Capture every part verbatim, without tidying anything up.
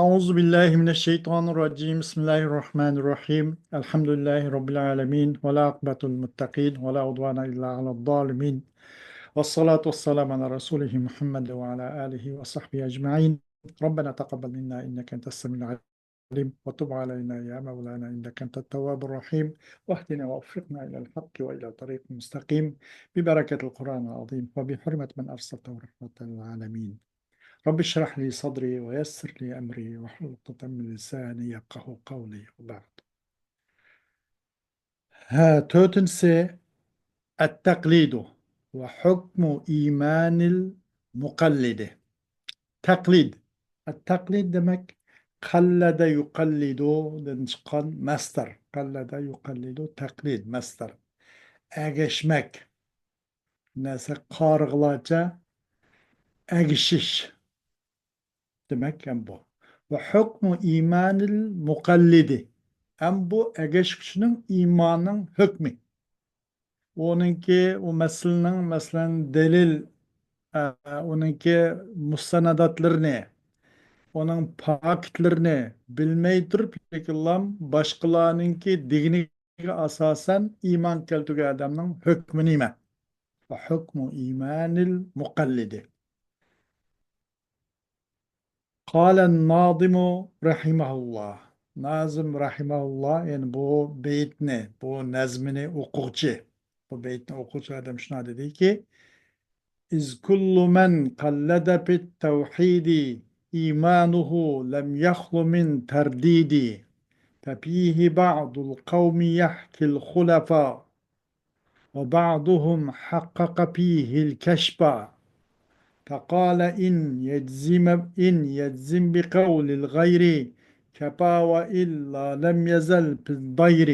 أعوذ بالله من الشيطان الرجيم. بسم الله الرحمن الرحيم. الحمد لله رب العالمين، والعاقبة للمتقين، ولا عدوان إلا على الظالمين، والصلاة والسلام على رسوله محمد وعلى آله وصحبه أجمعين. ربنا تقبل منا إنك أنت السميع العليم، وتب علينا يا مولانا إنك أنت التواب الرحيم، واهدنا ووفقنا إلى الحق وإلى طريق مستقيم، ببركة القرآن العظيم، وبحرمة من أرسلته رحمة للعالمين. رب اشرح لي صدري ويسر لي أمري واحلل عقدة من لساني يفقهوا قولي، وبعد. ھە، تۆتىنچىسى، التقليد وحكم إيمان المقلد. تەقلىد. التەقلىد دېمەك، قەللەدە يۇقەللىدۇ دىن چىققان مەسدەر. قەللەدە يۇقەللىدۇ، تەقلىد، مەسدەر. ئەگەشمەك. نەرسە قارىغىلارچە ئەگىشىش دېمەك ھەم بۇ. وحكم إيمان المقلد. ھەم بۇ ئەگەشكۈچىنىڭ ئىمانىنىڭ ھۆكمى. ئۇنىڭكى، ئۇ مەسىلىنىڭ، مەسىلەن، دەلىل، ئە، ئۇنىڭكى مۇستەناداتلىرىنى، ئۇنىڭ پاكىتلىرىنى بىلمەي تۇرۇپ، لېكىنلا باشقىلارنىڭكى دېگىنىگە ئاساسەن ئىمان كەلتۈرگەن ئادەمنىڭ ھۆكمى نېمە؟ وحكم إيمان المقلد. قال الناظم رحمه الله. نازىم رەھىمەھۇللا، يەنى بۇ بېيىتنى، بۇ نەزمىنى ئوقۇغۇچى، بۇ بېيىتنى ئوقۇغۇچى ئادەم شۇنداق دېدىكى، إذ كل من قلد في التوحيد إيمانه لم يخل من ترديد، ففيه بعض القوم يحكي الخلفا، وبعضهم حقق فيه الكشف، فقال إن يجزم، إن يجزم بقول الغير كفى، وإلا لم يزل في الضير.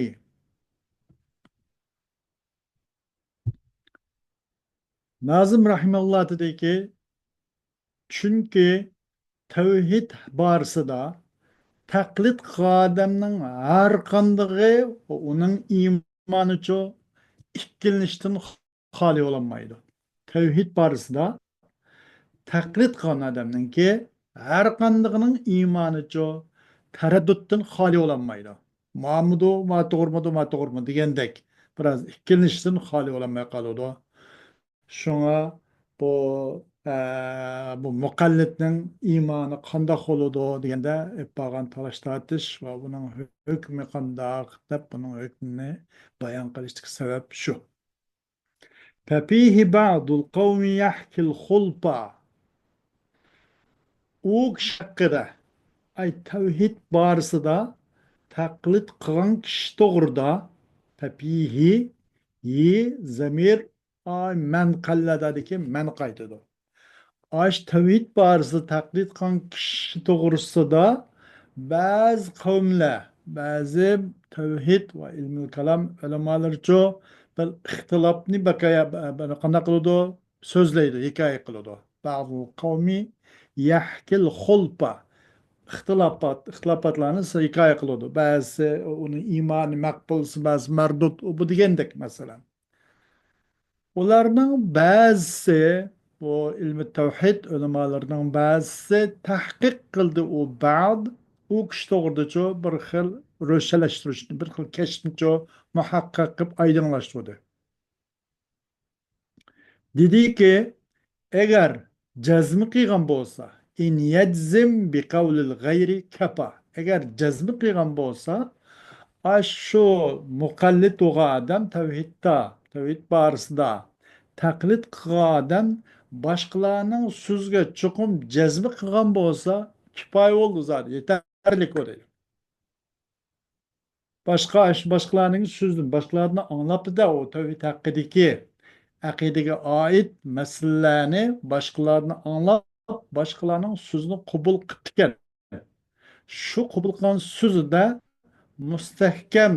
نازىم رەھىمەھۇللا دېدىكى، چۈنكى تەۋھىد بارىسىدا تەقلىد قىلغان ئادەمنىڭ ھەر قاندىقى ئۇنىڭ ئىمانىچۇ ئىككىلىنىشتىن خالىي بولالمايدۇ. تەۋھىد بارىسىدا تەقلىد قىلغان ئادەمنىڭكى ھەر قاندىقىنىڭ ئىمانىچۇ تەرەددۇتتىن خالىي بولالمايدۇ. مامىدۇ، ما توغرىمىدۇ، ما توغرىمىدۇ دېگەندەك بىراز ئىككىلىنىشتىن خالىي بولالماي قالىدۇ. شۇڭا بۇ، ئە، بۇ مۇقەللىدنىڭ ئىمانى قانداق بولىدۇ دېگەندە، ئېلىپ بارغان تالاش تارتىش ۋە بۇنىڭ ھۆكمى قانداق دەپ، بۇنىڭ ھۆكمىنى بايان قىلىشتىكى سەۋەب شۇ. ففيه بعض القوم يحكي الخلفا. ئۇ كىشى ھەققىدە، ئاي، تەۋھىد بارىسىدا تەقلىد قىلغان كىشى توغرىدا، ففيه، يى، زەمىر، ئاي، مەن قەللەدەدىكى مەن قايتىدۇ. ئاش تەۋھىد بارىسىدا تەقلىد قىلغان كىشى توغرىسىدا بەزى قەۋملەر، بەزى تەۋھىد ۋە ئىلمۇل كالام ئۆلىمالىرىچۇ بىر ئىختىلاپنى بەكايا، بە-، بە-، قانداق قىلىدۇ؟ سۆزلەيدۇ، ھېكايە قىلىدۇ. بعض القوم يحكي الخلفا. ئىختىلاپات، ئىختىلاپاتلارنى ھېكايە قىلىدۇ. بەزىسى ئۇنىڭ ئىمانى مەقبۇل، بەزىسى مەردۇد، ئۇ بۇ دېگەندەك مەسىلەن. ئۇلارنىڭ بەزىسى، بۇ ئىلمى تەۋھىد ئۆلىمالىرىنىڭ بەزىسى تەھقىق قىلدى ئۇ بەئد، ئۇ كىشى توغرىدىچۇ بىر خىل روشەنلەشتۈرۈشنى، بىر خىل كەشىپنىچۇ مۇھەققەق قىلىپ ئايدىڭلاشتۇردى. دېدىكى، ئەگەر جەزم قىلغان بولسا، إن يجزم بقول الغير كفى. ئەگەر جەزم قىلغان بولسا، ئاشۇ مۇقەللىد بولغان ئادەم تەۋھىدتا، تەۋھىد بارىسىدا تەقلىد قىلغان ئادەم باشقىلارنىڭ سۆزىگە چوقۇم جەزم قىلغان بولسا، كۇپايە بولدى زادى، يېتەرلىك بولدى. باشقا، باشقىلارنىڭ سۆزىدىن، باشقىلاردىن ئاڭلاپتۇ-دە، ئۇ تەۋھىد ھەققىدىكى ئەقىدىگە ئائىت مەسىلىلەرنى باشقىلاردىن ئاڭلاپ، باشقىلارنىڭ سۆزىنى قوبۇل قىپتىكەن. شۇ قوبۇل قىلغان سۆزىدە مۇستەھكەم،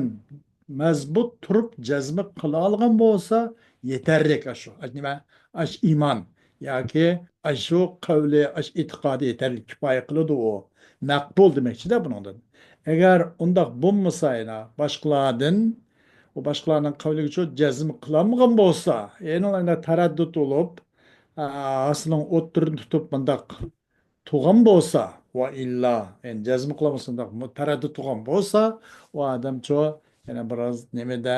مەزبۇت تۇرۇپ جەزم قىلالىغان بولسا، يېتەرلىك ئاشۇ. ئاش نېمە؟ ئاش ئىمان. ياكى ئاشۇ قەۋلى، ئاش ئېتىقادى يېتەرلىك كۇپايە قىلىدۇ ئۇ. مەقبۇل دېمەكچىدە بۇنىڭدىن. ئەگەر ئۇنداق بولمىسا يەنە باشقىلاردىن، ئۇ باشقىلارنىڭ قەۋلىگىچۇ جەزم قىلالمىغان بولسا، يەنە ئەندە تەرەددۇت بولۇپ، ئا، ھاسىلنىڭ ئوتتۇرىنى تۇتۇپ مۇنداق تۇرغان بولسا، ۋە ئىللا، يەنى جەزم قىلالمىسا، مۇنداق مۇ-، تەرەددۇت تۇرغان بولسا، ئۇ ئادەمچۇ يەنە بىراز نېمىدە،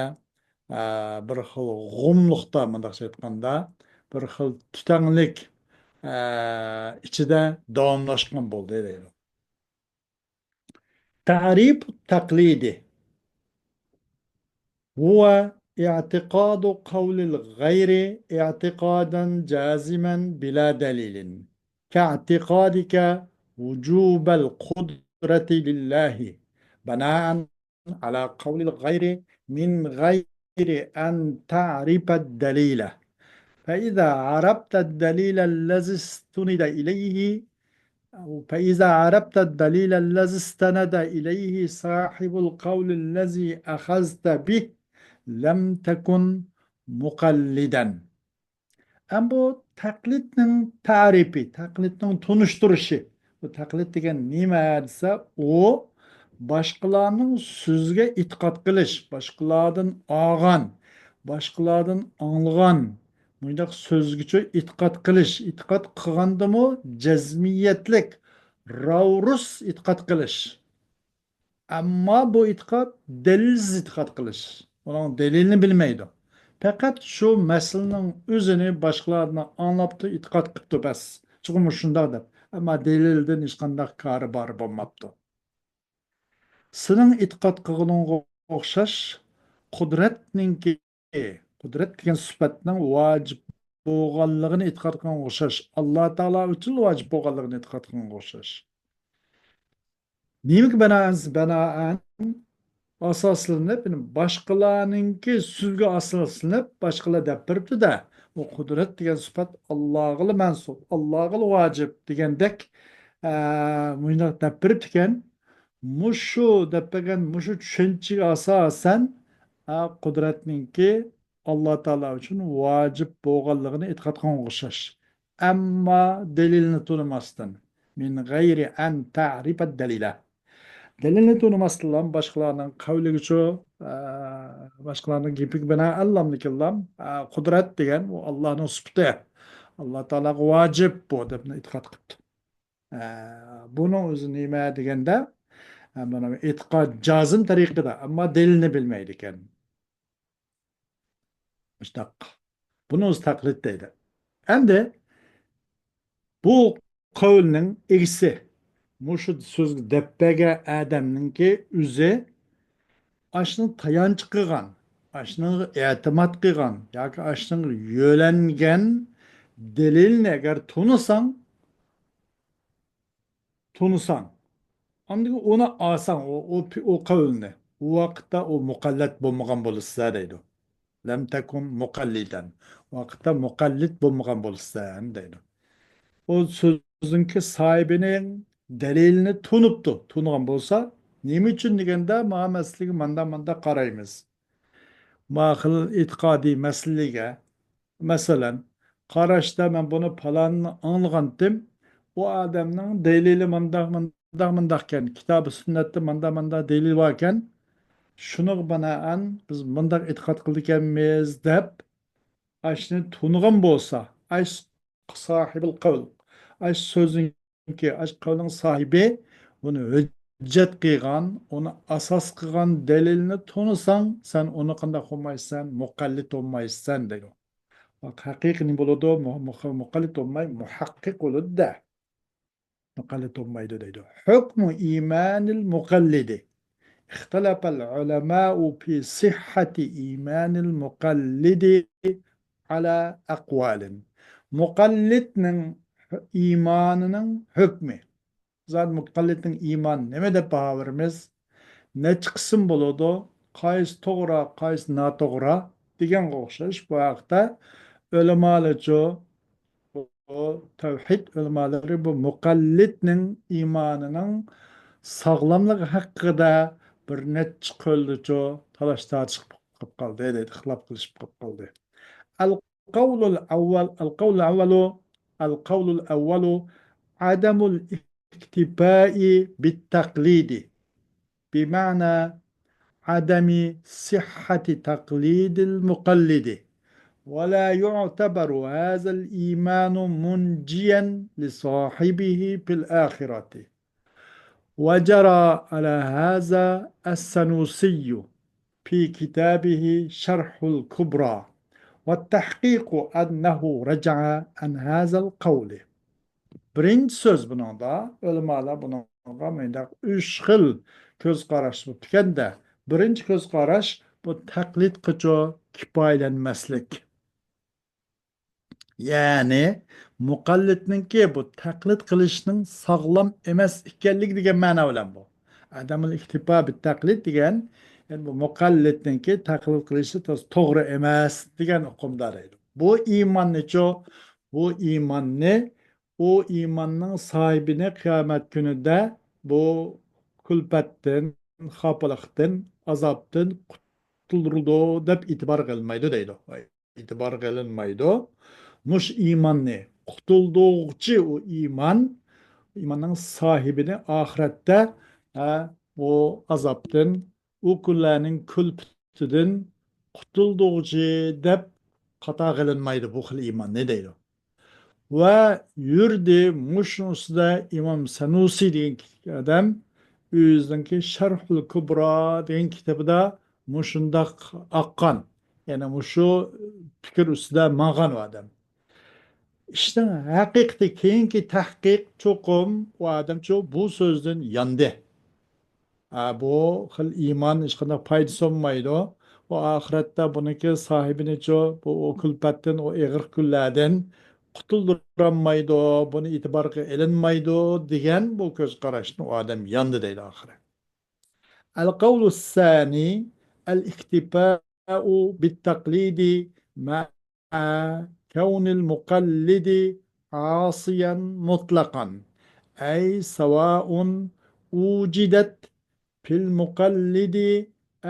ئە، بىر خىل غۇملۇقتا، مۇنداقچە ئېيتقاندا، بىر خىل تۈتەڭلىك، ئە، ئىچىدە داۋاملاشقان بولدى دەيدۇ. تعريف التقليد هو اعتقاد قول الغير اعتقادا جازما بلا دليل، كاعتقادك وجوب القدرة لله بناء على قول الغير من غير أن تعرف الدليل. فإذا عرفت الدليل الذي استند إليه، فإذا عرفت الدليل الذي استند إليه صاحب القول الذي أخذت به، لم تكن مقلدا. ئەمما بۇ تەقلىدنىڭ تەرىپى، تەقلىدنىڭ تونۇشتۇرۇشى. بۇ تەقلىد دېگەن نېمە دېسە، ئۇ باشقىلارنىڭ سۆزىگە ئېتىقاد قىلىش، باشقىلاردىن ئالغان، باشقىلاردىن ئاڭلىغان مۇنداق سۆزگىچۇ ئېتىقاد قىلىش، ئېتىقاد قىلغاندىمۇ جەزمىيەتلىك، راۋرۇس ئېتىقاد قىلىش. ئەمما بۇ ئېتىقاد دەلىلسىز ئېتىقاد قىلىش. ئۇنىڭ دەلىلىنى بىلمەيدۇ. پەقەت شۇ مەسىلىنىڭ ئۆزىنى باشقىلاردىن ئاڭلاپتۇ، ئېتىقاد قىپتۇ بەس. چوقۇم مۇشۇنداق دەپ. ئەمما دەلىلدىن ھېچقانداق كارى بارى بولماپتۇ. سېنىڭ ئېتىقاد قىلغىنىڭغا ئوخشاش قۇدرەتنىڭكى، قۇدرەت دېگەن سۈپەتنىڭ ۋاجىپ بولغانلىقىنى ئېتىقاد قىلغىنىڭغا ئوخشاش، ئاللا تائالا ئۈچۈن ۋاجىپ بولغانلىقىنى ئېتىقاد قىلغىنىڭغا ئوخشاش. نېمىگە بىنائەن، بىنائەن ئاساسلىنىپ، يەنى باشقىلارنىڭكى سۆزىگە ئاساسلىنىپ، باشقىلار دەپ بېرىپتۇ-دە، بۇ قۇدرەت دېگەن سۈپەت ئاللاغىلا مەنسۇپ، ئاللاغىلا ۋاجىپ دېگەندەك، ئە، مۇشۇنداق دەپ بېرىپتىكەن. مۇشۇ دەپ بەرگەن مۇشۇ چۈشەنچىگە ئاساسەن، ئە، قۇدرەتنىڭكى ئاللا تائالا ئۈچۈن ۋاجىپ بولغانلىقىنى ئېتىقاد قىلغانغا ئوخشاش. ئەمما دەلىلنى تونۇماستىن، من غير أن تعرف الدليل. دەلىلنى تونۇماستىنلا باشقىلارنىڭ قەۋلىگىچۇ، ئە، باشقىلارنىڭ گېپىگە بىنائەنلامدىكىنلام، ئە، قۇدرەت دېگەن ئۇ ئاللانىڭ سۈپىتى. ئاللا تائالاغا ۋاجىپ بۇ دەپ ئېتىقاد قىپتۇ. ئە، بۇنىڭ ئۆزى نېمە دېگەندە، ئە، مانا ئېتىقاد جازىم تەرىقىدە، ئەمما دەلىلنى بىلمەيدىكەن. مۇشتاق. بۇنى ئۆزى تەقلىد دەيدۇ. ئەمدى بۇ قەۋلنىڭ ئىگىسى، مۇشۇ سۆزگە دەپ بەرگەن ئادەمنىڭكى ئۆزى ئاشۇنى تايانچ قىلغان، ئاشۇنىڭغا ئېتىماد قىلغان ياكى ئاشۇنىڭغا يۆلەنگەن دەلىلنى ئەگەر تونۇساڭ، تونۇساڭ، ئاندىن ئۇنى ئالساڭ، ئۇ، ئۇ، ئۇ قەۋلنى، ئۇ ۋاقىتتا ئۇ مۇقەللەت بولمىغان بولىسىز دەيدۇ. لم تكن مقلدا. ئۇ ۋاقىتتا مۇقەللىد بولمىغان بولىسەن دەيدۇ. ئۇ سۆزنىڭكى ساھىبىنىڭ دەلىلىنى تونۇپتۇ. تونۇغان بولسا، نېمە ئۈچۈن دېگەندە، مانا مەسىلىگە ماندا، ماندا قارايمىز. ما خىل ئېتىقادىي مەسىلىگە، مەسىلەن، قاراشتا مەن بۇنى پالاننى ئاڭلىغانتىم، ئۇ ئادەمنىڭ دەلىلى مانداق، مانداق، مانداقكەن، كىتابى سۈننەتتە ماندا، ماندا دەلىل باركەن، شۇنىڭغا بىنائەن بىز مۇنداق ئېتىقاد قىلىدىكەنمىز دەپ، ئاشۇنى تونۇغان بولسا، ئاش ساھىبىل قەۋل، ئاش سۆزنىڭكى، ئاش قەۋلنىڭ ساھىبى بۇنى ھۆججەت قىلغان، ئۇنى ئاساس قىلغان دەلىلنى تونۇساڭ، سەن ئۇنى قانداق بولمايسەن؟ مۇقەللىد بولمايسەن دەيدۇ. ھەقىقىي نېمە بولىدۇ؟ مۇ-، مۇ-، مۇقەللىد بولماي، مۇھەققىق بولىدۇ-دە. مۇقەللىد بولمايدۇ دەيدۇ. حكم إيمان المقلد. اختلف العلماء في صحة إيمان المقلد على أقوال. مۇقەللىدنىڭ ئىمانىنىڭ ھۆكمى. زادى مۇقەللىدنىڭ ئىمانى نېمە دەپ باھا بېرىمىز؟ نەچچە قىسىم بولىدۇ؟ قايسى توغرا، قايسى ناتوغرا دېگەنگە ئوخشاش. بۇ ھەقتە ئۆلىمالارچۇ، بۇ تەۋھىد ئۆلىمالىرى بۇ مۇقەللىدنىڭ ئىمانىنىڭ ساغلاملىقى ھەققىدە بىر نەچچە قولدىچۇ تالاش-تارتىش قىلىپ قالدى، دەيدۇ، ئىختىلاپ قىلىشىپ قالدى. القول الأول، القول الأول، القول الأول عدم الاكتفاء بالتقليد، بمعنى عدم صحة تقليد المقلد، ولا يعتبر هذا الإيمان منجيا لصاحبه في الآخرة. وجرى على هذا السنوسي في كتابه شرح الكبرى، والتحقيق أنه رجع عن هذا القول. بىرىنچى سۆز بۇنىڭدا، ئۆلىمالار بۇنىڭغا مۇنداق ئۈچ خىل كۆز قاراش بوپتىكەندە، بىرىنچى كۆز قاراش بۇ تەقلىدقىچۇ كىپايىلەنمەسلىك. يەنى مۇقەللىدنىڭكى بۇ تەقلىد قىلىشنىڭ ساغلام ئەمەس ئىكەنلىكى دېگەن مەنا بىلەن بۇ. ئەدەمۇل ئىكتىپا بىت تەقلىد دېگەن، يەنى بۇ مۇقەللىدنىڭكى تەقلىد قىلىشى توغرا ئەمەس دېگەن ئۇقۇمدا دەيدۇ. بۇ ئىماننىچۇ، بۇ ئىماننى، ئۇ ئىماننىڭ ساھىبىنى قىيامەت كۈنىدە بۇ كۈلپەتتىن، خاپىلىقتىن، ئازابتىن قۇتۇلدۇرىدۇ دەپ ئېتىبار قىلمايدۇ دەيدۇ. ئېتىبارغا ئېلىنمايدۇ. مۇشۇ ئىماننى، قۇتۇلدۇرغۇچى ئۇ ئىمان، ئىماننىڭ ساھىبىنى ئاخىرەتتە، ھە، ئۇ ئازابتىن، ئۇ كۈنلەرنىڭ كۈلپىتىدىن قۇتۇلدۇرغۇچى دەپ قاتارغا ئېلىنمايدۇ بۇ خىل ئىماننى دەيدۇ. ۋە يۈردى مۇشۇنىڭ ئۈستىدە ئىمام سەنۇسى دېگەن ئادەم ئۆزىنىڭكى شەرھۇل كۇبرا دېگەن كىتابىدا مۇشۇنداق ئاققان، يەنى مۇشۇ پىكىر ئۈستىدە ماڭغان ئۇ ئادەم. ئىشنىڭ ھەقىقىتى كېيىنكى تەھقىق چوقۇم ئۇ ئادەمچۇ بۇ سۆزدىن ياندى. ئا، بۇ خىل ئىمان ھېچقانداق پايدىسى بولمايدۇ. ئۇ ئاخىرەتتە بۇنىڭكى ساھىبىنىچۇ، بۇ ئۇ كۈلپەتتىن، ئۇ ئېغىر كۈنلەردىن قۇتۇلدۇرالمايدۇ، بۇنى ئېتىبارغا ئېلىنمايدۇ دېگەن بۇ كۆز قاراشتىن ئۇ ئادەم ياندى دەيدۇ ئاخىرى. القول الثاني الاكتفاء بالتقليد مع كون المقلد عاصيا مطلقا، أي سواء وجدت في المقلد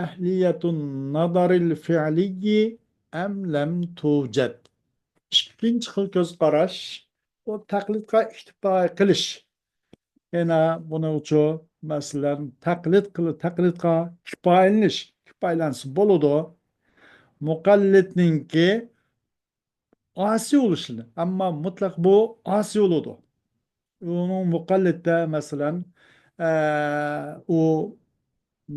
أهلية النظر الفعلي أم لم توجد. ئىككىنچى خىل كۆز قاراش، ئۇ تەقلىدقا ئىكتىپا قىلىش. يەنە بۇنىڭچۇ، مەسىلەن، تەقلىد قىل-، تەقلىدقا كىپايىلىنىش، كىپايىلەنسە بولىدۇ. مۇقەللىدنىڭكى ئاسىي بولۇشىنى، ئەمما مۇتلەق بۇ ئاسىي بولىدۇ. ئۇنىڭ مۇقەللىدتە، مەسىلەن، ئە، ئۇ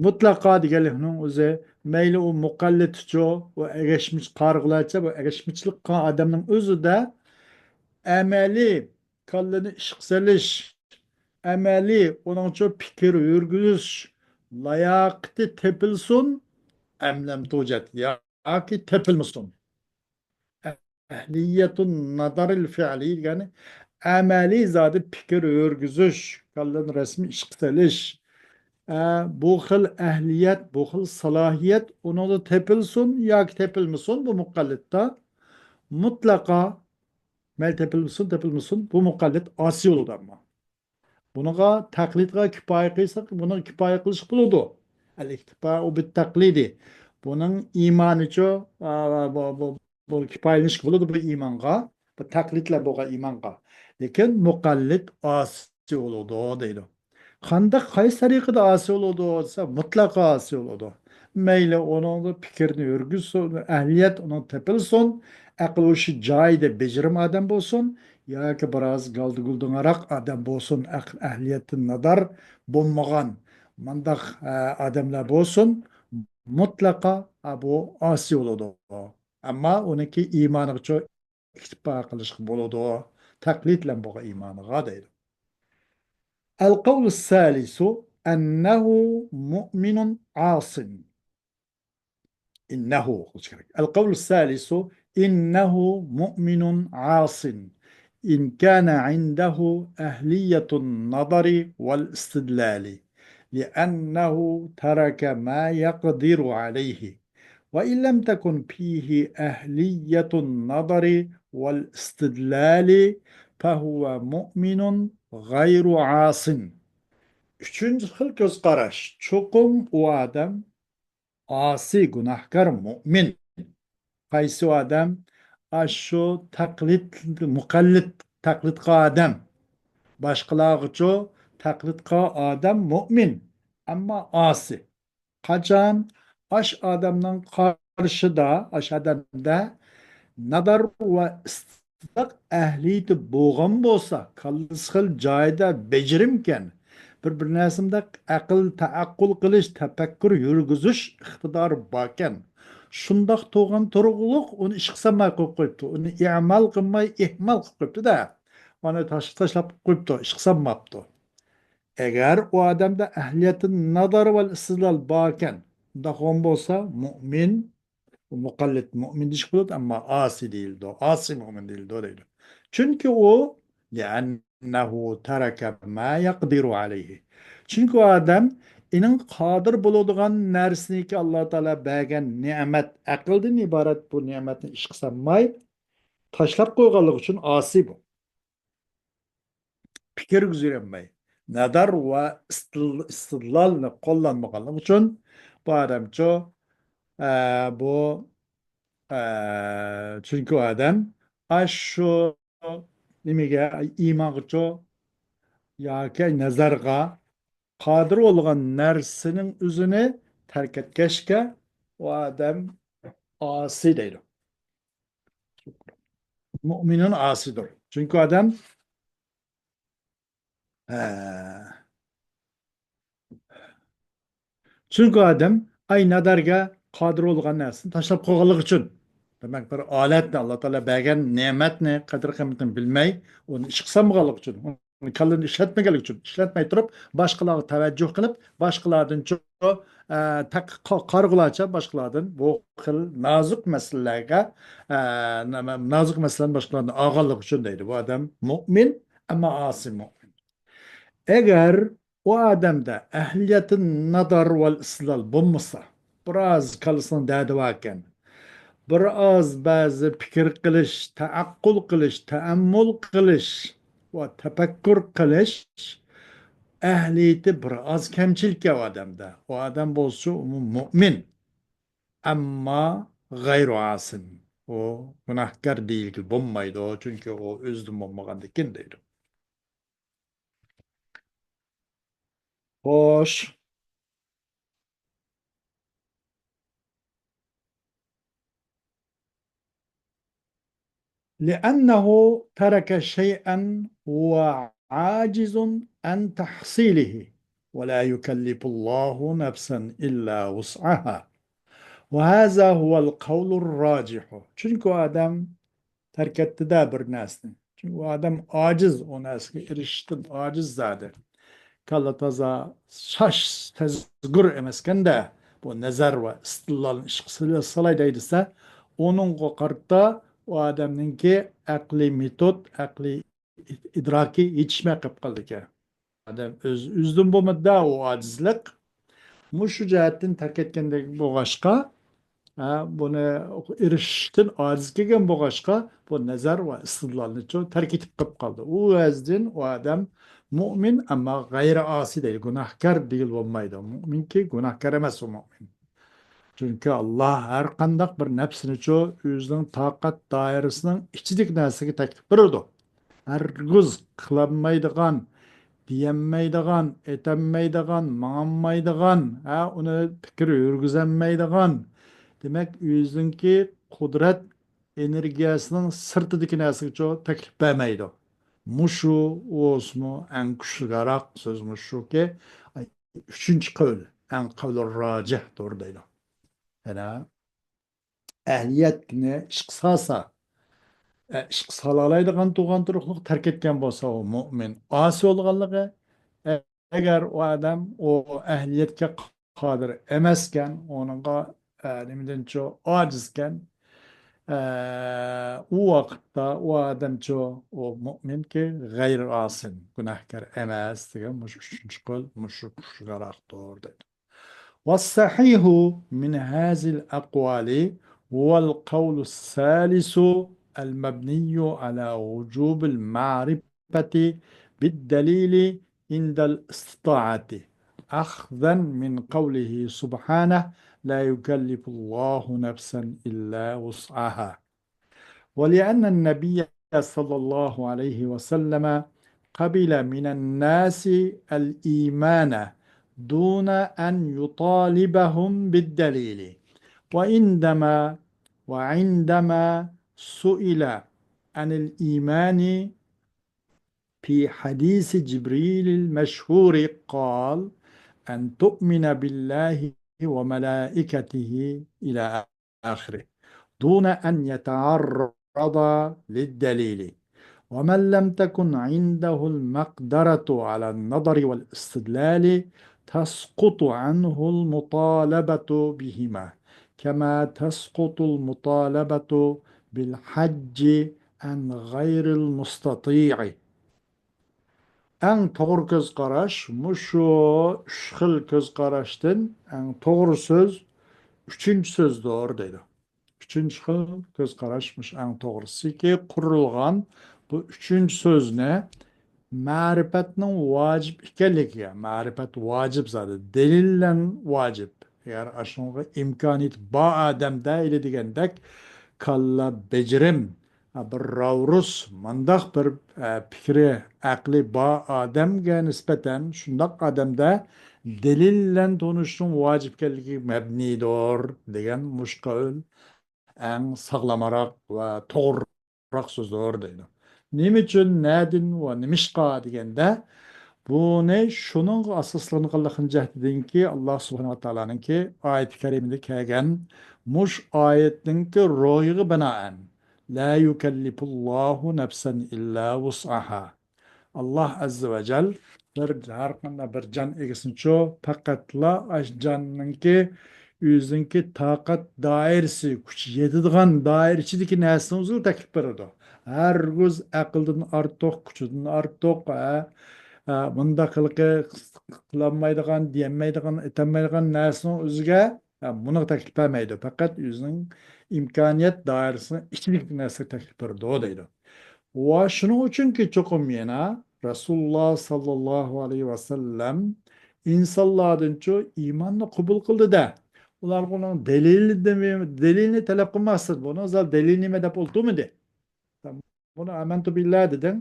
مۇتلەقا دېگەنلىكنىڭ ئۆزى، مەيلى ئۇ مۇقەللىدچۇ، ئۇ ئەگەشمىچ قارىغۇلارچە، بۇ ئەگەشمىچىلىك قىلغان ئادەمنىڭ ئۆزىدە ئەمەلىي كاللىنى ئىشقا سېلىش، ئەمەلىي ئۇنىڭچۇ پىكىر يۈرگۈزۈش لاياقىتى تېپىلسۇن، ئەملەم توجەت ياكى تېپىلمىسۇن. ئەھلىيەتۇن نەزەرىل فىئلى دېگەن ئەمەلىي زادى پىكىر يۈرگۈزۈش، كاللىنى رەسمىي ئىشقا سېلىش. ئە، بۇ خىل ئەھلىيەت، بۇ خىل سالاھىيەت ئۇنىڭدا تېپىلسۇن ياكى تېپىلمىسۇن، بۇ مۇقەللىدتا مۇتلەقا، مەيلى تېپىلسۇن، تېپىلمىسۇن، بۇ مۇقەللىد ئاسىي بولىدۇ ئەمما. بۇنىڭغا تەقلىدقا كىپايە قىلساق، بۇنىڭغا كىپايە قىلىشقا بولىدۇ. ئەل ئىكتىپائۇ بىت تەقلىدى. بۇنىڭ ئىمانىچۇ، ئا، بۇ، بۇ، بۇ كىپايىلىنىشكە بولىدۇ بۇ ئىمانغا. بۇ تەقلىد بىلەن بولغان ئىمانغا. لېكىن مۇقەللىد ئاسىي بولىدۇ دەيدۇ. قانداق، قايسى تەرىقىدە ئاسىي بولىدۇ دېسە، مۇتلەقا ئاسىي بولىدۇ. مەيلى ئۇنىڭدا پىكىرنى يۈرگۈزسۇن، ئەھلىيەت ئۇنىڭ تېپىلسۇن، ئەقلى ھوشى جايىدا بېجىرىم ئادەم بولسۇن، ياكى بىراز گالدى-گۇلدىڭاراق ئادەم بولسۇن، ئەقىل ئەھلىيەتتىن نادار بولمىغان مانداق، ئە، ئادەملەر بولسۇن، مۇتلەقا، ئە، بۇ ئاسىي بولىدۇ. ئەمما ئۇنىڭكى ئىمانىغىچۇ ئىكتىپا قىلىشقا بولىدۇ، تەقلىد بىلەن بولغان ئىمانىغا دەيدۇ. القول الثالث أنه مؤمن عاص. إنه، القول الثالث إنه مؤمن عاص إن كان عنده أهلية النظر والاستدلال، لأنه ترك ما يقدر عليه، وإن لم تكن فيه أهلية النظر والاستدلال فهو مؤمن غير عاص. ئۈچىنچى خىل كۆز قاراش، چوقۇم ئۇ ئادەم ئاسىي، گۇناھكار، مۇئمىن. قايسى ئۇ ئادەم؟ ئاشۇ تەقلىد، مۇقەللىد، تەقلىد قىلغان ئادەم. باشقىلارغىچۇ تەقلىد قىلغان ئادەم مۇئمىن، ئەمما ئاسىي. قاچان ئاش ئادەمنىڭ قارشىدا، ئاش ئادەمدە نادار ۋە ئىستىدلال ئەھلىيىتى بولغان بولسا، كاللىسى خېلى جايىدا، بېجىرىمكەن، بىر، بىر نەرسىمدە ئەقىل، تەئەققۇل قىلىش، تەپەككۇر يۈرگۈزۈش ئىقتىدارى باركەن. شۇنداق تۇرغان تۇرۇقلۇق ئۇنى ئىشقا سالماي قويۇپ قويۇپتۇ. ئۇنى ئىمال قىلماي، ئىھمال قىلىپ قويۇپتۇ-دە. ئۇنى تاش-، تاشلاپ قويۇپتۇ، ئىشقا سالماپتۇ. ئەگەر ئۇ ئادەمدە ئەھلىيەتى نەزەر ۋە ئىستىدلال باركەن، ئۇنداق بولسا، مۇئمىن، مۇقەللىد مۇئمىن دېيىشكە بولىدۇ، ئەمما ئاسىي دېيىلىدۇ، ئاسىي مۇئمىن دېيىلىدۇ دەيدۇ. چۈنكى ئۇ، لأنه ترك ما يقدر عليه. چۈنكى ئۇ ئادەم ئېنىڭ قادىر بولىدىغان نەرسىنىكى، ئاللا تائالا بەرگەن نېمەت، ئەقىلدىن ئىبارەت بۇ نېمەتنى ئىشقا سالماي، تاشلاپ قويغانلىقى ئۈچۈن ئاسىي بۇ. پىكىر يۈرگۈزەلمەي، نەزەر ۋە ئىستىل-، ئىستىدلالنى قوللانمىغانلىقى ئۈچۈن بۇ ئادەمچۇ، ئە، بۇ، ئە، چۈنكى ئۇ ئادەم ئاشۇ نېمىگە، ئىمانغىچۇ ياكى نەزەرغە قادىر بولغان نەرسىنىڭ ئۆزىنى تەرك ئەتكەچكە، ئۇ ئادەم ئاسىي دەيدۇ. مۇئمىنۇن ئاسىيدۇر. چۈنكى ئادەم، ھە. چۈنكى ئادەم ئاي نەزەرگە قادىر بولغان نەرسىنى تاشلاپ قويغانلىقى ئۈچۈن. دېمەك، بىر ئالەتنى، ئاللا تائالا بەرگەن نېمەتنى، قەدىر قىممىتىنى بىلمەي، ئۇنى ئىشقا سالمىغانلىقى ئۈچۈن، ئۇنى كاللىنى ئىشلەتمىگەنلىكى ئۈچۈن، ئىشلەتمەي تۇرۇپ، باشقىلارغا تەۋەججۇھ قىلىپ، باشقىلاردىن چو-، ئە، تەق-، قا-، قارىغۇلارچە باشقىلاردىن بۇ خىل نازۇك مەسىلىلەرگە، ئە، نازۇك مەسىلىنى باشقىلاردىن ئالغانلىقى ئۈچۈن دەيدۇ. بۇ ئادەم مۇئمىن، ئەمما ئاسىي مۇئمىن. ئەگەر ئۇ ئادەمدە ئەھلىيەتى نەزەر ۋە ئىستىدلال بولمىسا، بىر ئاز كاللىسىنىڭ دەردى باركەن، بىر ئاز بەزى پىكىر قىلىش، تەئەققۇل قىلىش، تەئەممۇل قىلىش ۋە تەپەككۇر قىلىش ئەھلىيىتى بىر ئاز كەمچىلكەن ئۇ ئادەمدە. ئۇ ئادەم بولسا ئۇمۇ مۇئمىن، ئەمما غەيرۇ ئاسىن. ئۇ گۇناھكار دېيىلگىلى بولمايدۇ، چۈنكى ئۇ ئۆزىدىن بولمىغاندىكىن دەيدۇ. خوش. لأنه ترك شيئا هو عاجز عن تحصيله، ولا يكلف الله نفسا إلا وسعها، وهذا هو القول الراجح. چۈنكى ئۇ ئادەم تەرك ئەتتى-دە بىر نەرسىنى. چۈنكى ئۇ ئادەم ئاجىز، ئۇ نەرسىگە ئېرىشىشتىن ئاجىز زادى. كاللا تازا شاش، تەزگۇر ئەمەسكەندە، بۇ نەزەر ۋە ئىستىدلالنى ئىشقا سېلىپ سالاي دەيدىسە، ئۇنىڭغا قارىتا ئۇ ئادەمنىڭكى ئەقلىي مېتود، ئەقلىي ئىدراكى يېتىشمەي قېلىپ قالىدىكەن. ئادەم ئۆز-، ئۆزىدىن بولمىدى-دە ئۇ ئاجىزلىق. مۇشۇ جەھەتتىن تەرك ئەتكەندەك بولغاچقا، ھە، بۇنى ئېرىشىشتىن ئاجىز كەلگەن بولغاچقا، بۇ نەزەر ۋە ئىستىدلالنىچۇ تەرك ئېتىپ قېلىپ قالدى. ئۇ ۋەزدىن ئۇ ئادەم مۇئمىن، ئەمما غەيرىي ئاسىي دەيدۇ، گۇناھكار دېگىلى بولمايدۇ. مۇئمىنكى گۇناھكار ئەمەس ئۇ مۇئمىن. چۈنكى ئاللا ھەر قانداق بىر نەپسىنىچۇ ئۆزىنىڭ تاقەت دائىرىسىنىڭ ئىچىدىكى نەرسىگە تەكلىپ بېرىدۇ. ھەرگىز قىلالمايدىغان، دېيەلمەيدىغان، ئېيتالمايدىغان، ماڭالمايدىغان، ھە، ئۇنى پىكىر يۈرگۈزەلمەيدىغان، دېمەك، ئۆزىنىڭكى قۇدرەت ئېنېرگىيەسىنىڭ سىرتىدىكى نەرسىگىچۇ تەكلىپ بەرمەيدۇ. مۇشۇ بولسىمۇ ئەڭ كۈچلۈكراق سۆز مۇشۇكى، ئۈچىنچى قەۋل، ئەڭ قەۋلى راجىھتۇر دەيدۇ. يەنە ئەھلىيەتنى ئىشقا سالسا، ئە، ئىشقا سالالايدىغان تۇغان تۇرۇقلۇق تەرك ئەتكەن بولسا، ئۇ مۇئمىن ئاسىي بولغانلىقى، ئە، ئەگەر ئۇ ئادەم ئۇ ئەھلىيەتكە قادىر ئەمەسكەن، ئۇنىڭغا، ئە، نېمىدىنچۇ ئاجىزكەن، ئە، ئۇ ۋاقىتتا ئۇ ئادەمچۇ، ئۇ مۇئمىنكى غەيرىي ئاسىن، گۇناھكار ئەمەس دېگەن مۇشۇ ئۈچىنچى قول، مۇشۇ كۈچلۈكراقتۇر دەيدۇ. والصحيح من هذه الأقوال هو القول الثالث المبني على وجوب المعرفة بالدليل عند الاستطاعة، أخذا من قوله سبحانه: لا يكلف الله نفسا إلا وسعها. ولأن النبي صلى الله عليه وسلم قبل من الناس الإيمان دون أن يطالبهم بالدليل، وعندما، وعندما سئل عن الإيمان في حديث جبريل المشهور قال: أن تؤمن بالله وملائكته إلى آخره، دون أن يتعرض للدليل. ومن لم تكن عنده المقدرة على النظر والاستدلال، تسقط عنه المطالبة بهما، كما تسقط المطالبة بالحج عن غير المستطيع. ئەڭ توغرا كۆز قاراش مۇشۇ ئۈچ خىل كۆز قاراشتىن ئەڭ توغرا سۆز ئۈچىنچى سۆزدۇر، دەيدۇ. ئۈچىنچى خىل كۆز قاراش مۇشۇ ئەڭ توغرىسىكى قۇرۇلغان بۇ ئۈچىنچى سۆزنى مەرىپەتنىڭ ۋاجىپ ئىكەنلىكىگە، مەرىپەت ۋاجىپ زادى، دەلىل بىلەن ۋاجىپ. ئەگەر ئاشۇنىڭغا ئىمكانىيىتى بار ئادەمدە ئىلى دېگەندەك كاللا بېجىرىم، بىر راۋرۇس، مۇنداق بىر، ئە، پىكرى، ئەقلى بار ئادەمگە نىسبەتەن شۇنداق ئادەمدە دەلىل بىلەن تونۇشنىڭ ۋاجىپ ئىكەنلىكىگە مەبنىدۇر دېگەن مۇشۇ قەۋل ئەڭ ساغلامراق ۋە توغرىراق سۆزدۇر دەيدۇ. نېمە ئۈچۈن، نەدىن ۋە نېمىشقا دېگەندە، بۇنى شۇنىڭغا ئاساسلانغانلىقىنىڭ جەھىتىدىنكى، ئاللا سۇبھانەھۇ ۋە تائالانىڭكى ئايىتى كەرىمىدە كەلگەن مۇشۇ ئايەتنىڭكى روھىغا بىنائەن، لا يۇكەللىفۇللاھۇ نەفسەن ئىللا ۋۇسئەھا. ئاللا ئەززە ۋە جەل بىر، ھەر قانداق بىر جان ئىگىسىنىچۇ پەقەتلا ئاشۇ جاننىڭكى ئۆزىنىڭكى تاقەت دائىرىسى، كۈچ يېتىدىغان دائىرە ئىچىدىكى نەرسىنى ئۆزىگە تەكلىپ بېرىدۇ. ھەرگىز ئەقىلدىن ئارتۇق، كۈچىدىن ئارتۇق، ھە، ھە، مۇنداق قىلىقى قىلالمايدىغان، دېيەلمەيدىغان، ئېيتالمايدىغان نەرسىنى ئۆزىگە، ھە، بۇنىڭغا تەكلىپ بەرمەيدۇ. پەقەت ئۆزىنىڭ ئىمكانىيەت دائىرىسىنىڭ ئىچىدىكى نەرسىگە تەكلىپ بېرىدۇ دەيدۇ. ۋە شۇنىڭ ئۈچۈنكى چوقۇم يەنە رەسۇلۇللا ساللاللاھۇ ئەلەيھى ۋەسەللەم ئىنسانلاردىنچۇ ئىماننى قوبۇل قىلدى-دە، ئۇلارغا ئۇنىڭ دەلىلىنى، دەلىلنى تەلەپ قىلماستىن، بۇنىڭ زادى دەلىلى نېمە دەپ ئولتۇرمىدى. بۇنى ئامەنتۇ بىللا دېدىڭ،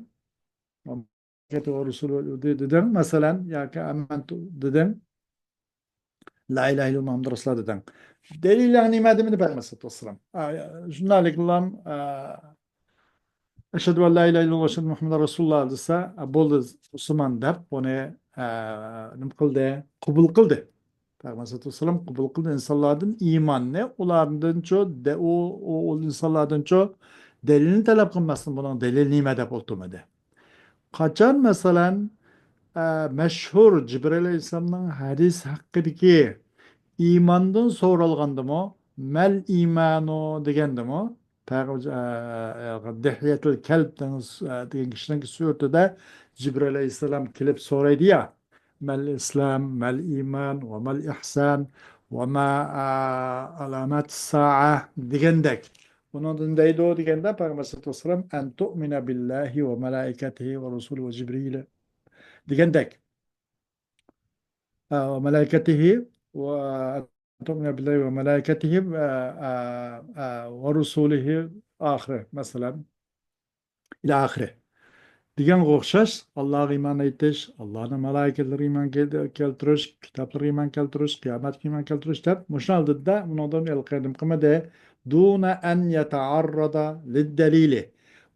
دېدىڭ، مەسىلەن، ياكى ئامەنتۇ دېدىڭ، لا ئىلاھە ئىللاللا مۇھەممەدۇر رەسۇلۇللا دېدىڭ. دەلىلىڭ نېمە دېمىدى پەيغەمبەر سەللەللاھۇ ئەلەيھى ۋەسەللەم؟ ئە، شۇنداقلىكلام، ئە، ئەشھەدۇ ئەن لا ئىلاھە ئىللاللا ئەشھەدۇ مۇھەممەدەن رەسۇلۇللا دېسە، ئە، بولدى، مۇسۇلمان دەپ ئۇنى، ئە، نېمە قىلدى؟ قوبۇل قىلدى. پەيغەمبەر سەللەللاھۇ ئەلەيھى ۋەسەللەم قوبۇل قىلدى ئىنسانلاردىن ئىماننى، ئۇلاردىنچۇ دە-، ئۇ، ئۇ، ئۇ ئىنسانلاردىنچۇ دەلىلنى تەلەپ قىلماستىن، بۇنىڭ دەلىلى نېمە دەپ ئولتۇرمىدى. قاچان، مەسىلەن، ئە، مەشھۇر جىبرىئىل ئەلەيھىسسالامنىڭ ھەدىسى ھەققىدىكى ئىماندىن سورالغاندىمۇ، مەل ئىمانۇ دېگەندىمۇ، پەيغەمبەر، ئە، ئە، دىھيەتىل كەلبنىڭ، ئە، دېگەن كىشىنىڭ سۈرىتىدە جىبرىئىل ئەلەيھىسسالام كېلىپ سورايدۇ يا، مەل ئىسلام، مەل ئىمان، ۋە مەل ئىھسان، ۋە ما، ئە، ئالامەتۇس سائە دېگەندەك. بۇنىڭدىن دەيدۇ دېگەندە، پەيغەمبەر سەللەللاھۇ ئەلەيھى ۋەسەللەم، ئەن تۇئمىنە بىللاھى ۋە مەلائىكەتىھى ۋە رۇسۇلى ۋە جىبرىل دېگەندەك. ئە، ۋە مەلائىكەتىھى ۋە تۇئمىنە بىللاھى ۋە مەلائىكەتىھى، ئە، ئە، ئە، ۋە رۇسۇلىھى ئاخىرى، مەسىلەن، ئىلە ئاخىرى. دېگەنگە ئوخشاش، ئاللاغا ئىمان ئېيتىش، ئاللانىڭ مالايىكىلىرىگە ئىمان كەل-، كەلتۈرۈش، كىتابلىرىغا ئىمان كەلتۈرۈش، قىيامەتكە ئىمان كەلتۈرۈش دەپ، مۇشۇ ھالدا بۇنىڭدىن ئېلقىدىم قىلمىدى. دۇنە ئەن يەتەئەررەدە لىددەلىلى.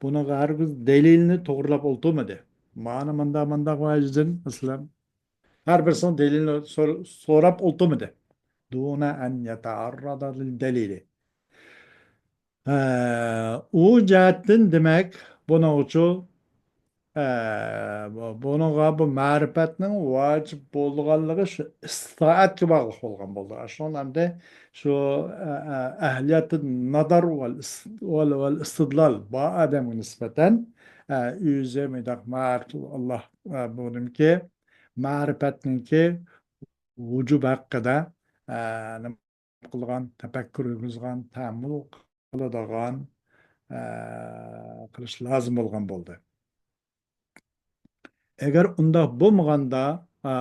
بۇنىڭغا ھەرگىز دەلىلنى توغرىلاپ ئولتۇرمىدى. مانا مۇنداق، مۇنداق ۋەجىدىن، مەسىلەن، ھەر بىرسىنىڭ دەلىلىنى سور-، سوراپ ئولتۇرمىدى. دۇنە ئەن يەتەئەررەدە لىددەلىلى. ئە، ئۇ جەھەتتىن دېمەك، بۇنىڭغىچۇ، ئە، بۇ-، بۇنىڭغا بۇ مەرىپەتنىڭ ۋاجىپ بولىدىغانلىقى شۇ ئىستىتائەتكە باغلىق بولغان بولدى. شۇڭا ئەمدى شۇ، ئە، ئە، ئەھلىيەتى نەزەر ۋەل ئىس-، ۋەل، ۋەل ئىستىدلال بار ئادەمگە نىسبەتەن، ئە، ئۆزى مۇنداق مەرىپەت، ئاللا، ئە، بۇنىڭكى مەرىپەتنىڭكى ۋۇجۇبى ھەققىدە، ئە، نېمە قىلىدىغان، تەپەككۇر يۈرگۈزىدىغان، تەئەممۇل قىلىدىغان، ئە، قىلىش لازىم بولغان بولدى. ئەگەر ئۇنداق بولمىغاندا، ئە،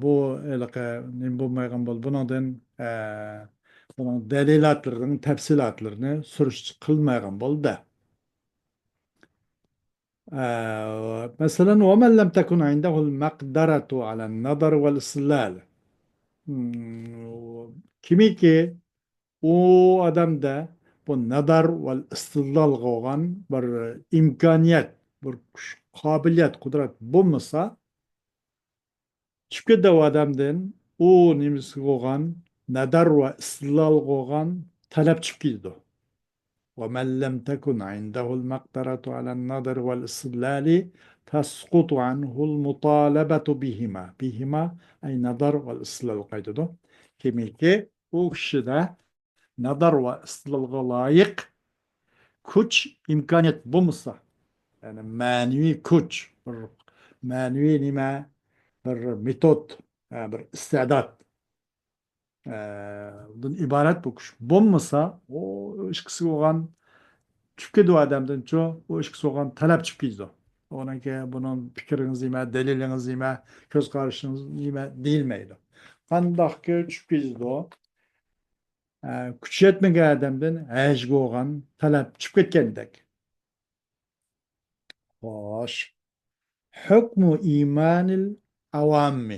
بۇ ھېلىقى نېمە بولمايدىغان بولدى. بۇنىڭدىن، ئە، بۇنىڭ دەلىلاتلىرىنىڭ تەپسىلاتلىرىنى سۈرۈشتە قىلمايدىغان بولدى. ئە، مەسىلەن، ومن لم تكن عنده المقدرة على النظر والاستدلال. مم، كىمكى ئۇ ئادەمدە بۇ نەزەر ۋە ئىستىدلالغا بولغان بىر ئىمكانىيەت، بىر كۈچ، قابىلىيەت، قۇدرەت بولمىسا، چۈشۈپ كېتىدۇ ئادەمدىن ئۇ نېمىسىگە بولغان، نەزەر ۋە ئىستىدلالغا بولغان تەلەپ چۈشۈپ كېتىدۇ. ومن لم تكن عنده المقدرة على النظر والاستدلال تسقط عنه المطالبة بهما. بهما، أي نظر والاستدلال قايتىدۇ. كىمكى ئۇ كىشىدە نەزەر ۋە ئىستىدلالغا لايىق كۈچ، ئىمكانىيەت بولمىسا، يەنى مەنىۋى كۈچ، بىر مەنىۋى نېمە، بىر مېتود، ھە، بىر ئىستىدات، ھە، دىن ئىبارەت بۇ كۈچ بولمىسا، ئۇ ئىككىسى بولغان چۈشۈپ كېتىدۇ ئادەمدىنچۇ، ئۇ ئىككىسى بولغان تەلەپ چۈشۈپ كېتىدۇ. ئۇنىڭكى بۇنىڭ پىكرىڭىز نېمە، دەلىلىڭىز نېمە، كۆز قارىشىڭىز نېمە دېيىلمەيدۇ. قانداقكى چۈشۈپ كېتىدۇ؟ ئە، كۈچى يەتمىگەن ئادەمدىن ھەجگە بولغان تەلەپ چۈشۈپ كەتكەندەك. خوش. حكم إيمان العوام.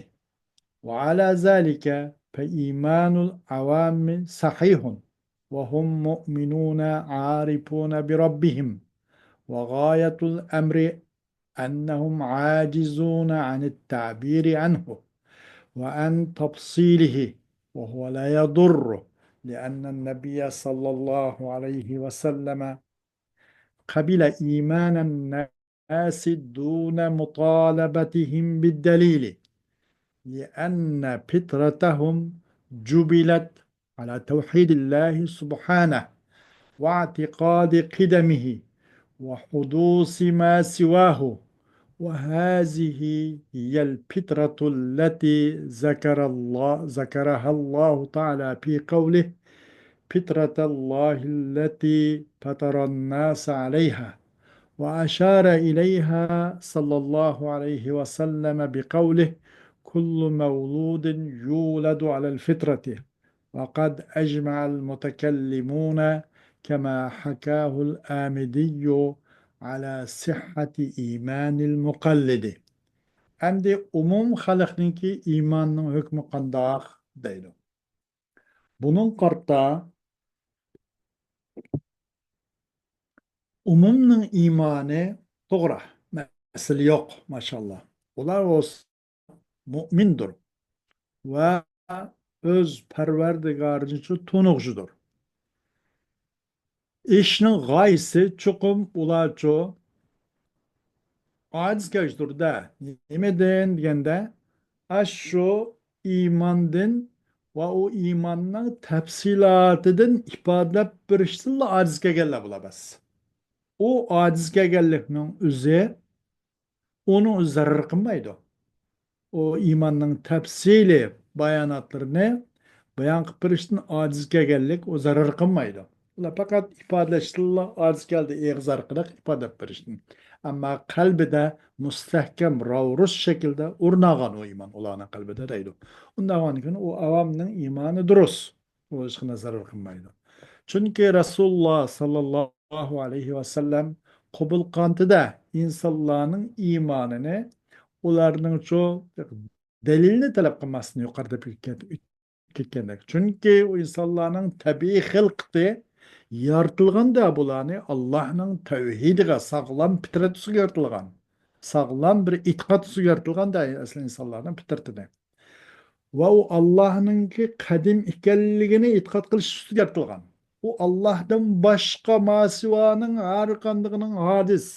وعلى ذلك فإيمان العوام صحيح، وهم مؤمنون عارفون بربهم، وغاية الأمر أنهم عاجزون عن التعبير عنه وعن تفصيله، وهو لا يضر، لأن النبي صلى الله عليه وسلم قبل إيمان الناس دون مطالبتهم بالدليل، لأن فطرتهم جبلت على توحيد الله سبحانه واعتقاد قدمه وحدوث ما سواه، وهذه هي الفطرة التي ذكر الله، ذكرها الله تعالى في قوله: فطرة الله التي فطر الناس عليها، وأشار إليها صلى الله عليه وسلم بقوله: كل مولود يولد على الفطرة، وقد أجمع المتكلمون كما حكاه الآمدي على صحة إيمان المقلد. ئەمدى ئومۇم خەلقنىڭكى ئىماننىڭ ھۆكمى قانداق دەيدۇ. بۇنىڭ قارىتا ئومۇمنىڭ ئىمانى توغرا، مەسىلە يوق، ماشائاللا. ئۇلار بولسا مۇئمىندۇر ۋە ئۆز پەرۋەردىگارىنىچۇ تونۇغۇچىدۇر. ئىشنىڭ غايىسى چوقۇم ئۇلارچۇ ئاجىز كەلگۈچىدۇر-دە. نېمىدىن دېگەندە، ئاشۇ ئىماندىن ۋە ئۇ ئىماننىڭ تەپسىلاتىدىن ئىپادىلەپ بېرىشتىنلا ئاجىز كەلگەنلەر بۇلار بەس. ئۇ ئاجىز كەلگەنلىكنىڭ ئۆزى ئۇنىڭ ئۆزى زەرەر قىلمايدۇ. ئۇ ئىماننىڭ تەپسىلىي باياناتلىرىنى بايان قىلىپ بېرىشتىن ئاجىز كەلگەنلىك ئۇ زەرەر قىلمايدۇ. ئۇلار پەقەت ئىپادىلەشتىنلا ئاجىز كەلدى، ئېغىز ئارقىلىق ئىپادىلەپ بېرىشتىن. ئەمما قەلبىدە مۇستەھكەم، راۋرۇس شەكىلدە ئورنالغان ئۇ ئىمان ئۇلارنىڭ قەلبىدە دەيدۇ. ئۇنداق بولغاندىكىن ئۇ ئاۋامنىڭ ئىمانى دۇرۇس. ئۇ ھېچقانداق زەرەر قىلمايدۇ. چۈنكى رەسۇلۇللا ساللاللاھۇ ئەلەيھى ۋەسەللەم قوبۇل قىلغانتىدە ئىنسانلارنىڭ ئىمانىنى ئۇلارنىڭچۇ دەلىلنى تەلەپ قىلماستىن يۇقىرىدا كەتكەندەك. چۈنكى ئۇ ئىنسانلارنىڭ تەبىئىي خىلقىتى يارىتىلغاندا بۇلارنى ئاللاھنىڭ تەۋھىدىغا، ساغلام پىترەت ئۈستىگە يارىتىلغان. ساغلام بىر ئېتىقاد ئۈستىگە يارىتىلغاندا ئەسلى ئىنسانلارنىڭ پىترىتىنى. ۋە ئۇ ئاللاھنىڭكى قەدىم ئىكەنلىكىنى ئېتىقاد قىلىش ئۈستىگە يارىتىلغان. ئۇ ئاللاھتىن باشقا ماسىۋانىڭ ھەر قاندىقىنىڭ ھادىس.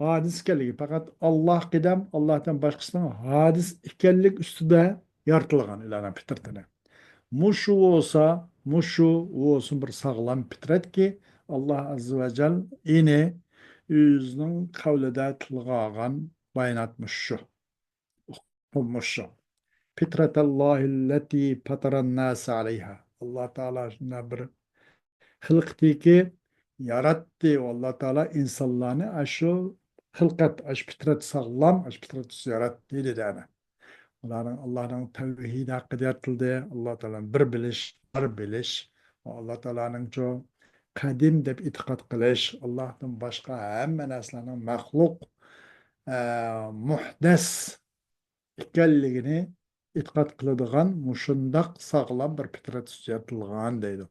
ھادىس ئىكەنلىكى، پەقەت ئاللاھ قىدەم، ئاللاھتىن باشقىسىنىڭ ھادىس ئىكەنلىك ئۈستىدە يارىتىلغان ئۇلارنىڭ پىترىتىنى. مۇشۇ بولسا، مۇشۇ بولسۇن بىر ساغلام پىترەتكى، ئاللاھ ئەززە ۋە جەل ئېنى ئۆزىنىڭ قەۋلىدە تىلغا ئالغان بايانات مۇشۇ. مۇشۇ. فطرة الله التي فطر الناس عليها. ئاللاھ تائالا شۇنداق بىر خىلقىتىكى ياراتتى. ئاللاھ تائالا ئىنسانلارنى ئاشۇ خىلقەت، ئاشۇ پىترەت ساغلام، ئاشۇ پىترەت ئۈستىدە ياراتتى دېدى ئەنە. ئۇلارنىڭ، ئاللاھنىڭ تەۋھىدى ھەققىدە يارىتىلدى. ئاللاھ تائالانى بىر بىلىش، بىر بىلىش. ئاللاھ تائالانىڭچۇ قەدىم دەپ ئېتىقاد قىلىش، ئاللاھتىن باشقا ھەممە نەرسىلەرنىڭ مەخلۇق، ئە، مۇھدەس ئىكەنلىكىنى ئېتىقاد قىلىدىغان مۇشۇنداق ساغلام بىر پىترەت ئۈستىدە يارىتىلغان دەيدۇ.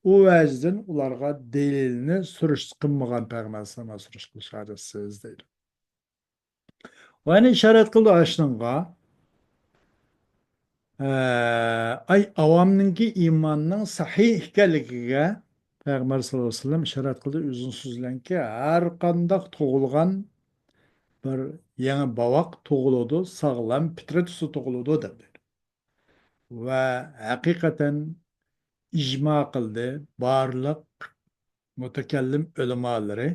ئۇ ۋەجىدىن ئۇلارغا دەلىلنى سۈرۈشتە قىلمىغان پەيغەمبەر ئەلەيھىسسالامغا سۈرۈشتە قىلىش ھاجەتسىز دەيدۇ. ۋە يەنە ئىشارەت قىلدى ئاشۇنىڭغا، ئە، ئاي، ئاۋامنىڭكى ئىماننىڭ سەھىھ ئىكەنلىكىگە پەيغەمبەر سەللەللاھۇ ئەلەيھى ۋەسەللەم ئىشارەت قىلدى، ئۇزۇن سۆزلەنكى، ھەر قانداق تۇغۇلغان بىر يېڭى بوۋاق تۇغۇلىدۇ، ساغلام پىترەت ئۈستىدە تۇغۇلىدۇ، دەپ. ۋە ھەقىقەتەن ئىجما قىلدى، بارلىق مۇتەكەللىم ئۆلىمالىرى،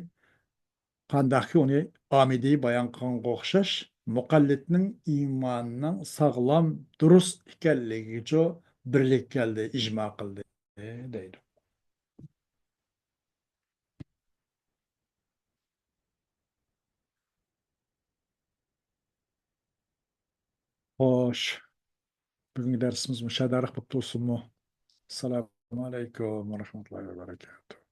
قانداقكى ئۇنى ئامىدى بايان قىلغانغا ئوخشاش، مۇقەللىدنىڭ ئىمانىنىڭ ساغلام، دۇرۇس ئىكەنلىكىگىچۇ بىرلىككە كەلدى، ئىجما قىلدى، دەيدۇ. خوش. بۈگۈنكى دەرسىمىز مۇشۇ يەردە بولۇپ تۇرسۇنمۇ؟ ئەسسالامۇ ئەلەيكۇم ۋە رەھمەتۇللاھى ۋە بەرەكاتۇھ.